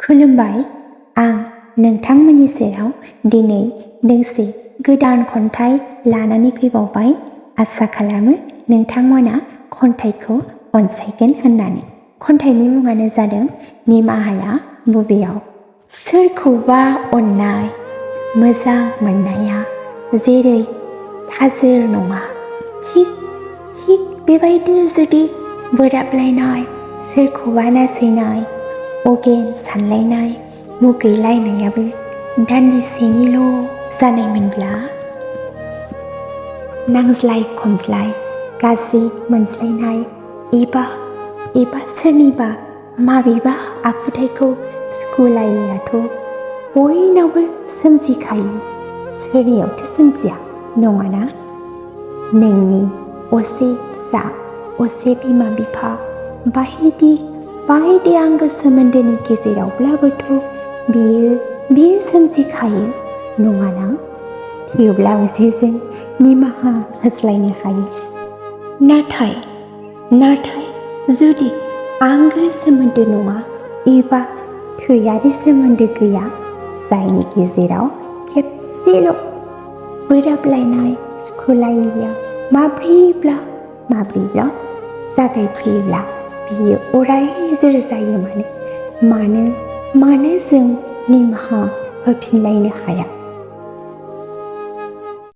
खुलुमबाय आं नोंथांमोननि सेराव दिनै दोंसे गोदान खन्थाइ लानानै फैबावबाय। आसा खालामो नोंथांमोना खन्थाइखौ अनसायगोन होननानै। खन्थाइनि मुङानो जादों निमाहाया बबेयाव। सोरखौबा अननाय मोजां मोननाया जेरै थाजिर नङा, थिग बेबायदिनो जुदि बोराबलायनाय, सोरखौबा नासयनाय, अगेन सानलायनाय, मुगैलायनायाबो दान्दिसेनिल' जानायमोनब्ला, नांज्लाय खमज्लाय, गाज्रि मोनज्लायनाय एबा सोरनिबा माबेबा आखुथायखौ सुखुलायैयाथ' बयनावबो सोमजिखायो, सोरनियावथो सोमजिया नङाना? नोंनि असे फिसा, असे बिमा बिफा बायदि आंगो सोमोन्दोनि गेजेरावब्लाबोथ' बियो सोमजिखायो नङाना? थेवब्लाबो जे जों निमाहा होज्लायनो हायो। नाथाय जुदि आंगो सोमोन्दो नङा एबा थैयारि सोमोन्दो गैया, जायनि गेजेराव खेबसेल' बोराबलायनाय सुखुलायैया माब्रैब्ला जागायफैयोब्ला बियो अराय जोर जायो। मानो जों निमाहा होफिनलायनो हाया?